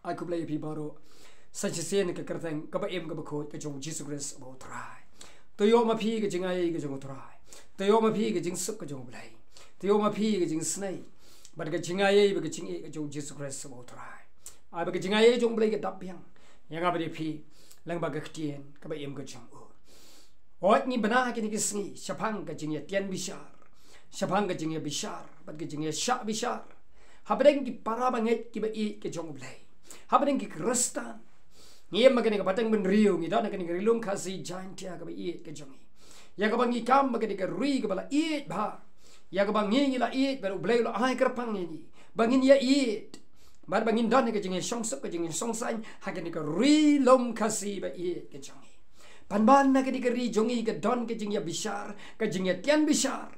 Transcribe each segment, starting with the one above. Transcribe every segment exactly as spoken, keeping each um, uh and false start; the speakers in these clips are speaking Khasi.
Ai khublei ïa phi baroh. Sa shisien ka kyrteng kaba im kaba khuid ka jong u Jisu Khrist uba u Trai. To ïoh ma phi ka jingaiei ka jong u Trai. To ïoh ma phi ka jingsuk ka jong u Blei. To ïoh ma phi ka jingisnei bad ka jingaiei bad ka jingïeit ka jong u Jisu Khrist uba u Trai. Ai ba ka jingaiei jong u Blei ka dap biang ïa nga bad ïa phi lyngba ka ktien kaba im ka jong u. Hooid, ngi bna ha kine ki sngi shaphang ka jingïatian bishar, shaphang ka jingïabishar bad ka jingïashah bishar hapdeng ki para bangeit kiba ïeit ka jong u Blei, hapdeng ki Khristan. Ngi im ha kane ka pateng bynriew, ngi don ha kane ka ri lum Khasi Jaintia kaba ïeit ka jong ngi, ïa kaba ngi kam ba kane ka ri kaba la ïeit bha, ïa kaba ngi, ngi la ïeit bad u Blei u la ai kyrpang ïa ngi ba ngin ïa ïeit bad ba ngin don ha ka jingïashongsuk ka jingïashongsaiñ ha kane ka ri lum Khasi ba ïeit ka jong ngi. Pynban na kane ka ri jong ngi ka don ka jingïabishar, ka jingïatian bishar,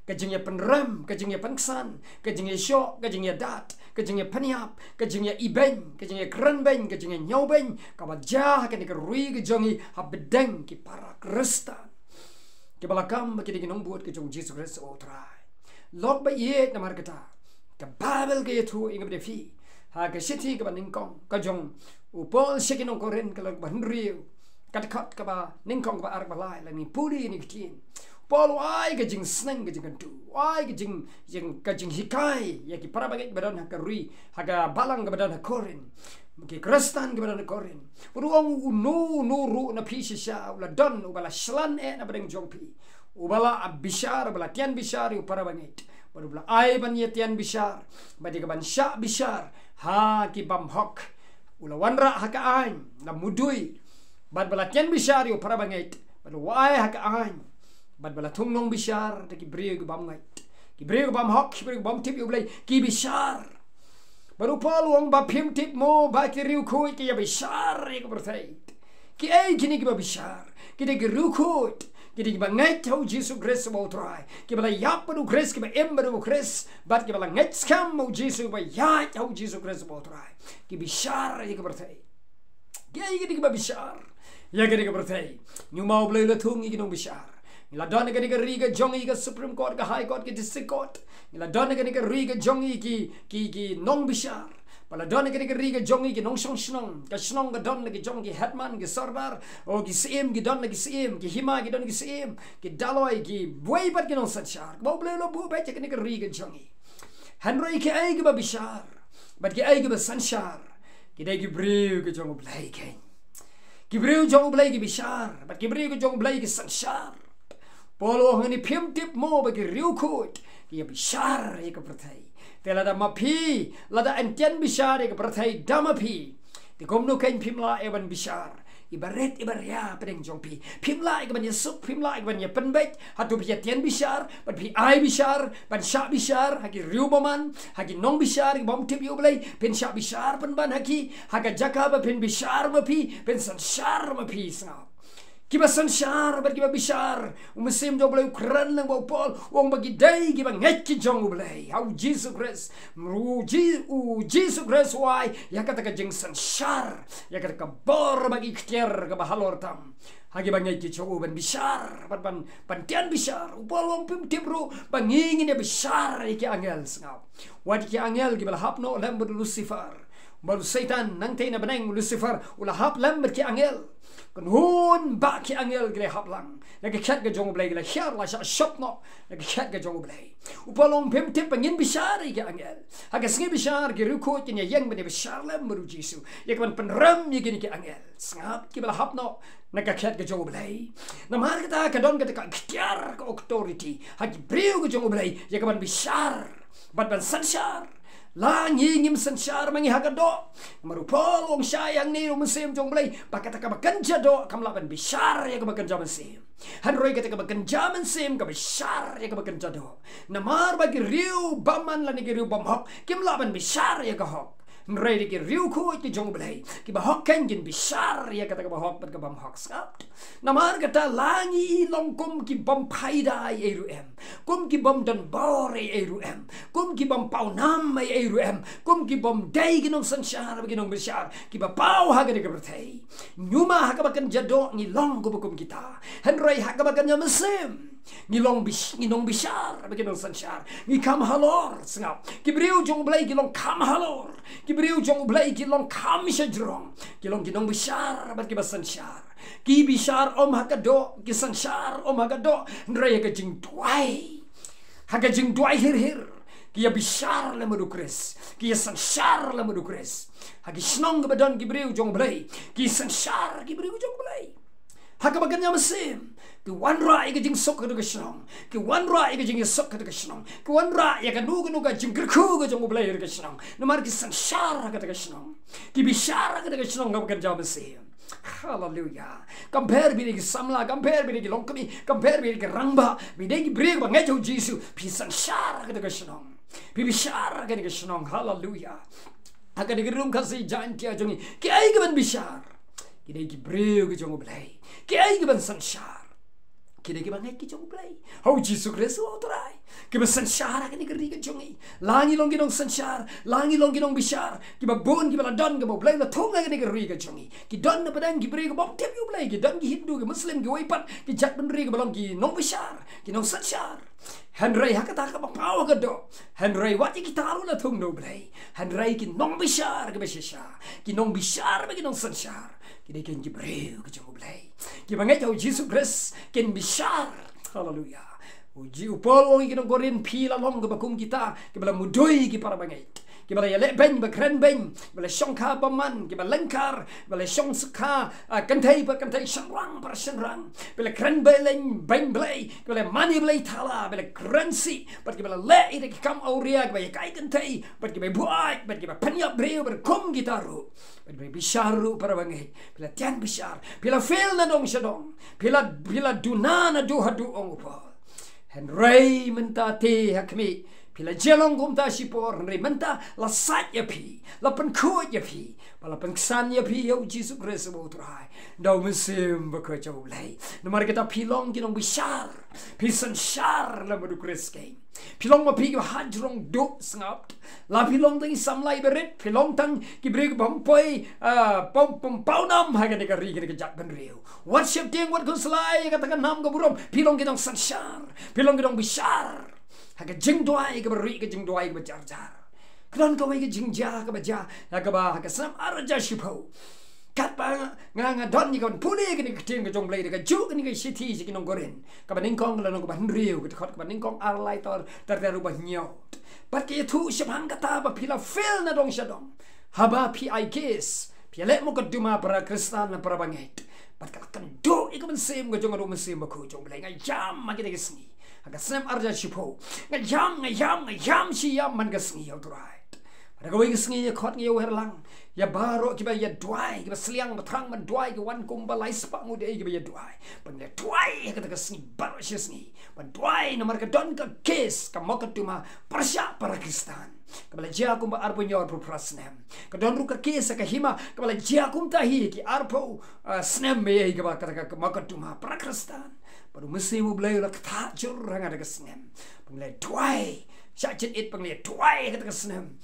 ka jingïapynrem, ka jingïapynksan, ka jingïashoh, ka jingïadat, ka jingïapynïap, ka jingïaibeiñ, ka jingïakrenbeiñ, ka jingïañiewbeiñ kaba jia ha kane ka ri ka jong ngi hapdeng ki para Khristan kiba la kam ba ki dei ki nongbud ka jong u Jisu Khrist uba u Trai. Lok ba ïeit, namar kata ka Baibl ka ïathuh ïa nga bad ïa phi ha ka shithi kaba nyngkong ka jong u Paul sha ki nong Korinth, ka lynnong kaba hynriew, ka dkhot kaba nyngkong, kaba ar, kaba lai, lada ngi pule ïa kine ki ktien. Paul u ai ka jingsneng, ka jingkyntu, u ai ka jing, jing, ka jinghikai ïa ki para bangeit ba don ha ka ri, ha ka balang kaba don ha Korinth, ki Khristan kiba don ha Korinth. U ong, uno uno ruh na phi shisha u la don uba la shlan eh na pdeng jong phi, uba la bishar, uba la tian bishar ïa u para bangeit, bad uba la ai ban ïatian bishar bad ïa kaban shah bishar ha ki bymhok. U la wanrah ha ka aiñ, la mudui, bad ba la tian bishar ïa u para bangeit, bad u ai ha ka aiñ, bad ba la thung nongbishar da ki briew ki bymngeit, ki briew ki bymhok, ki briew ki bymtip ïa u Blei, ki bishar. Bad u Paul u ong, ba phim tip mo ba ki riewkhuid ki ïabishar ïa ka pyrthei? Kiei kine kiba bishar? Ki dei ki riewkhuid, ki dei kiba ngeit ha u Jisu Khrist uba u Trai, kiba la ïap bad u Khrist, kiba im bad u Khrist, bad kiba la ngeit skhem ha u Jisu, kiba ïaid ha u Jisu Khrist uba u Trai. Ki bishar ïa ka pyrthei. Kiei kine kiba bishar ïa kane ka pyrthei? Ngi ma, u Blei u la thung ïa ki nongbishar. Ngi la don ha kane ka ri ka jong ngi ka Supreme Court, ka High Court, ka District Court. Ngi la don ha kane ka ri ka jong ngi ki, ki, ki nongbishar. Ba la don ha kane ka ri ka jong ngi ki nongshong shnong. Ka shnong ka don la ki jong ki headman, ki sordar, o ki syiem ki don la ki syiem, ki hima ki don ki syiem, ki daloi, kiwei pat ki nongsynshar. Ba u Blei u la buh beit ha kane ka ri ka jong ngi. Hynrei kiei kiba bishar bad kiei kiba synshar? Ki dei ki briew ki jong u Blei keiñ. Ki briew jong u Blei ki bishar, bad ki briew ki jong u Blei ki synshar. Paul u ong, hangne phim tip mo ba ki riewkhuid ki ïabishar ïa ka pyrthei? Te lada ma phi, lada yn tian bishar ïa ka pyrthei da ma phi, te kumno keiñ phim lah ïa ban bishar ïa i barit i baria hapdeng jong phi? Phim lah ïa ka ban ïasuk, phim lah ïa ka ban ïapynbeit. Hato phi ïatian bishar, bad phi ai bishar, ban shah bishar ha ki riewbymman, ha ki nongbishar, ki bym tip ïa u Blei? Phin shah bishar pynban ha ki, ha ka jaka ba phin bishar ma phi, phin synshar ma phi, sngap. Kiba synshar bad kiba bishar, u mynsiem jong u Blei u kren lang, ba u Paul u ong ba ki dei kiba ngeit ki jong u Blei ha u Jisu Khrist. U Ji-, u Jisu Khrist u ai ïa kata ka jingsynshar, ïa kata ka bor ba ki ktien kaba halor tam ha kiba ngeit ki jong u ban bishar, ban, ban, ban tian bishar. U Paul u ong, phim tip ruh ba ngi ngin ïabishar ïa ki angel, sngap. Wat ki angel kiba la hap noh lem bad u Lucifer. Bad u Soitan, nangta na bneng, u Lucifer u la hap lem bad ki angel. Kynhun bah ki angel ki la hap lang na ka khet ka jong u Blei, ki la hiar, la shah shop noh na ka khet ka jong u Blei. U Paul u ong, phim tip ba ngin bishar ïa ki angel. Ha ka sngi bishar ki riewkhuid kin ïaïeng ban ïabishar lem bad u Jisu ïa ka ban pynrem ïa kine ki angel, sngap, kiba la hap noh na ka khet ka jong u Blei. Namar kata ka don kata ka ktien, ka authority ha ki briew ki jong u Blei ïa ka ban bishar bad ban synshar. La ngi ngim synshar ma ngi ha ka doh. Namar u Paul u ong shai hangne, u mynsiem jong u Blei, ba kata kaba kynja doh kam lah ban bishar ïa kaba kynja mynsiem. Hynrei kata kaba kynja mynsiem ka bishar ïa kaba kynja doh. Namar ba ki riewbymman lane ki riewbymhok kim lah ban bishar ïa ka hok. Hynrei da ki riewkhuid ki jong u Blei, kiba hok keiñ kin bishar ïa kata kaba hok bad ka bymhok, sngap. Namar kata la ngi long kum ki bym phaida ei ei ruh em, kum ki bym don bor ei ei ruh em, kum ki bym paw nam ei ei ruh em, kum ki bym dei ki nongsynshar bad ki nongbishar kiba paw ha kane ka pyrthei. Ñiuma ha kaba kynja doh ngi long kumba kum kita. Hynrei ha kaba kynja mynsiem Ngi long bish-, ngi nongbishar bad ki nongsynshar. Ngi kham halor, sngap. Ki briew jong U Blei ki long kham halor. Ki briew jong U Blei ki long kham shajrong. Ki long ki nongbishar bad kiba synshar. Ki bishar ym ha ka doh, ki synshar ym ha ka doh, hynrei ha ka jingduwai. Ha ka jingduwai hir hir, ki ïa bishar lem bad U Khrist, ki ïa synshar lem bad U Khrist. Ha ki shnong kiba don ki briew jong U Blei, ki synshar ki briew jong U Blei. Ha kaba kynja mynsiem, ki wanrah ïa ka jingsuk ha kata ka shnong, ki wanrah ïa ka jingïasuk ha kata ka shnong, ki wanrah ïa kano kano ka jingkyrkhu ka jong U Blei ha kata ka shnong. Namar ki synshar ha kata ka shnong, ki bishar ha kata ka shnong kaba kynja mynsiem. Haleluya. Kam pher ba dei ki samla, kam pher ba dei ki longkmie, kam pher ba dei ki rangbah, ba dei ki briew ba ngeit ha U Jisu, phi synshar ha kata ka shnong, phi bishar ha kata ka shnong. Haleluya. Ha kane ka ri Khasi Jaiñtia jong ngi, kiei kiban bishar? Ki dei ki briew ki jong U Blei. Kiei kiban synshar? Ki dei kiba ngeit ki jong U Blei, ha U Jisu Khrist U Trai. Kiba synshar ha kane ka ri ka jong ngi. La ngi long ki nongsynshar, la ngi long ki nongbishar, kiba bun kiba la don kaba U Blei u la thung ha kane ka ri ka jong ngi. Ki don na pdeng ki briew kiba ym tip ïa U Blei, ki don ki Hindu, ki Muslim, kiwei pat ki jaitbynriew kiba long ki nongbishar, ki nongsynshar. Hynrei ha kata kaba paw ha ka doh, hynrei wat ïa kita ruh la thung da U Blei. Hynrei ki nongbishar kiba shisha, ki nongbishar bad ki nongsynshar, ki dei kin ki briew ki jong U Blei, kiba ngeit ha U Jisu Khrist, kin bishar. Haleluya. U Ji-, u Paul u ong ïa ki nong Korinth, phi la long kaba kum kita, kiba la mudui ki para bangeit, kiba la ïaleh beiñ ba kren beiñ, kiba la shongkha bymman, kiba lyngkar, kiba la shongkha, ah, kynthei para kynthei, shynrang para shynrang, kiba la kren beiñ, beiñ Blei, kiba la mane Blei thala, kiba la kren sih, bad kiba la leh ïa ki kam awria, kiba ïakai kynthei, bad kiba buaid, bad kiba pynïap briew, bad kum kita ruh, bad kiba bishar ruh para bangeit. Phi la tian bishar, phi la fail na dong sha dong, phi la, phi la duna naduh haduh, ong u Paul. Hynrei mynta te ha khmih, phi la jia long kumta shipor, hynrei mynta la sait ïa phi, la pynkhuid ïa phi, bad la pynksan ïa phi ha U Jisu Khrist U Trai, da U Mynsiem Bakhuid jong U Blei. Namar kata phi long ki nongbishar, phi synshar lem bad U Khrist keiñ. Phi long ma phi kiba hajrong duh, sngap. La phi long tang ki samla barit, phi long tang ki briew kiba ym poi, ah, pom, pom paw nam ha kane ka ri, kane ka jaitbynriew. Wat sheptieng, wat khuslai ïa kata ka nam ka burom, phi long ki nongsynshar, phi long ki nongbishar ha ka jingduwai kaba ri, ka jingduwai kaba jar jar. Ka don kawei ka jingjia kaba jia, ha kaba, ha ka snem ar hajar shiphew, katba nga, nga don ïa kaban pule kane ka ktien ka jong U Blei, da kajuh kane ka shithi sha ki nong Korinth, kaba nyngkong, ka lynnong kaba hynriew, ka dkhot kaba nyngkong, ar lai ter, ter, ter uba hynñiew. Bad ka ïathuh shaphang kata ba phi la fail na dong sha dong, haba phi ai case, phi ïaleh mukotduma para Khristan na para bangeit. Bad ka la kynduh ïa ka mynsiem ka jong nga da U Mynsiem Bakhuid jong U Blei. Nga ïam ha kine ki sngi, ha ka snem ar hajar shiphew, nga ïam, nga ïam, nga ïam shi ïam man ka sngi, ïa U Trai. Bad ha kawei ka sngi ïa khot nga ïa wer lang ïa baroh kiba ïa duwai, kiba sliang ba thrang ban duwai, ki wan kumba lai spah ngut ïa kiba ïa duwai. Ban ïa duwai ha kata ka sngi baroh shi sngi, ban duwai namar ka don ka case, ka mukotduma pyrshah para Khristan, kaba la jia kumba arphew hynñiew, arphew phra snem. Ka don ruh ka case ha ka hima, kaba la jia kumta hi ki arphew, ah, snem, ïa kaba kata ka, ka mukotduma para Khristan. Bad U Mynsiem U Blei u la ktah jur ha nga da ka snem, ban ïa duwai. Shah jingit ban ïa duwai ha kata ka snem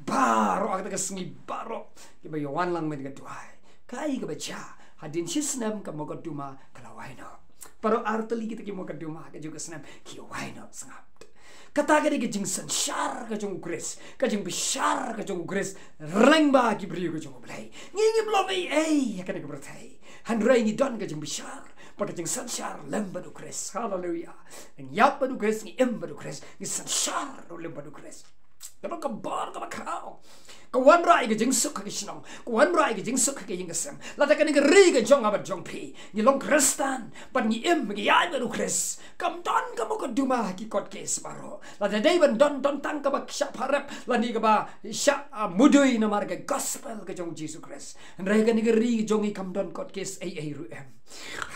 baroh, ha kata ka sngi baroh, kiba ïa wan lang ban ïa duwai. Kaei kaba jia? Hadien shi snem ka mukotduma ka la wai noh. Baroh ar tylli kita ki mukotduma ha kajuh ka snem ki wai noh, sngap. Kata ka dei ka jingsynshar ka jong U Khrist, ka jingbishar ka jong U Khrist lyngba ki briew ka jong U Blei. Ngi ngim long ei ei ha kane ka pyrthei, hynrei ngi don ka jingbishar bad ka jingsynshar lem bad U Khrist. Haleluya. Ngi ïap bad U Khrist, ngi im bad U Khrist, ngi synshar ruh lem bad U Khrist. Ka don ka bor kaba khraw. Ka wanrah ïa ka jingsuk ha ka shnong, ka wanrah ïa ka jingsuk ha ka ïing ka sem. Lada kane ka ri ka jong nga bad jong phi, ngi long Khristan bad ngi im, ngi ïaid bad U Khrist, kam don ka mukotduma ha ki court case baroh. Lada dei ban don, don tang kaba shah pharep lane kaba shah, ah, mudui namar ka gospel ka jong U Jisu Khrist. Hynrei kane ka ri ka jong ngi kam don court case ei ei ruh em.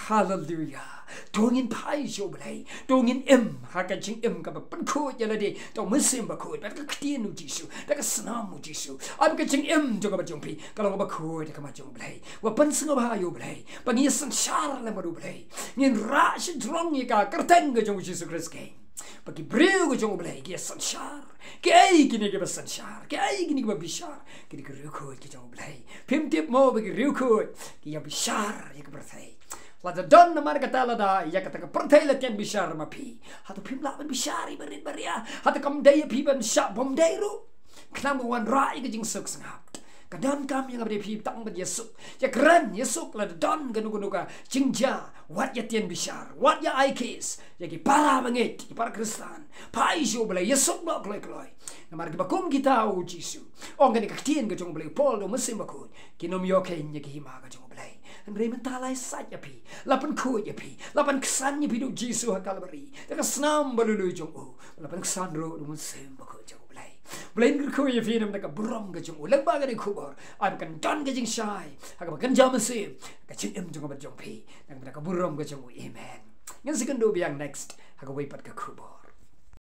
Haleluya. To ngin phai sha U Blei, to ngin im ha ka jingim kaba pynkhuid ïa lade da U Mynsiem Bakhuid bad ka ktien U Jisu, da ka snam U Jisu. Ap ka jingim jong nga bad jong phi ka long kaba khuid ha khmat jong U Blei. Wat pynsngewbha ïa U Blei ba ngin synshar lem bad U Blei. Ngin rah shajrong ïa ka kyrteng ka jong U Jisu Khrist keiñ, ba ki briew ka jong U Blei ki synshar. Kiei kine kiba synshar? Kiei kine kiba bishar? Kine ki riewkhuid ki jong U Blei. Phim tip mo ba ki riewkhuid ki ïa bishar ïa ka pyrthei? Lada don namar kata lada ïa kata ka pyrthei la tian bishar ma phi, hato phim lah ban bishar ïa barit baria? Hato kam dei ïa phi ban shah bym dei ruh? Khnang ba wanrah ïa ka jingsuk sngap. Ka donkam ïa nga bad ïa phi tang ban ïasuk, ïakren ïasuk lada don kano kano ka jingjia. Wat ïa tian bishar, wat ïa ai case ïa ki para bangeit, ki para Khristan. Phai sha U Blei, ïasuk noh kloi kloi. Namar kiba kum kita, U Jisu, ong kane ka ktien ka jong U Blei, Paul da U Mynsiem Bakhuid, kin ym ïoh khein ïa ka hima ka jong U Blei. Hynrei mynta la sait ïa phi, la pynkhuid ïa phi, la pynksan ïa phi da U Jisu ha Kalbari da ka snam ba lui lui jong u, la pynksan ruh da U Mynsiem Bakhuid jong U Blei. U Blei un kyrkhu ïa phi namar ka burom ka jong u. Lyngba kane ka khubor, ai ba kan don ka jingshai ha kaba kynja mynsiem ka jingim jong nga bad jong phi, namar ka burom ka jong u. Amen. Ngin sa ïakynduh biang next ha kawei pat ka khubor.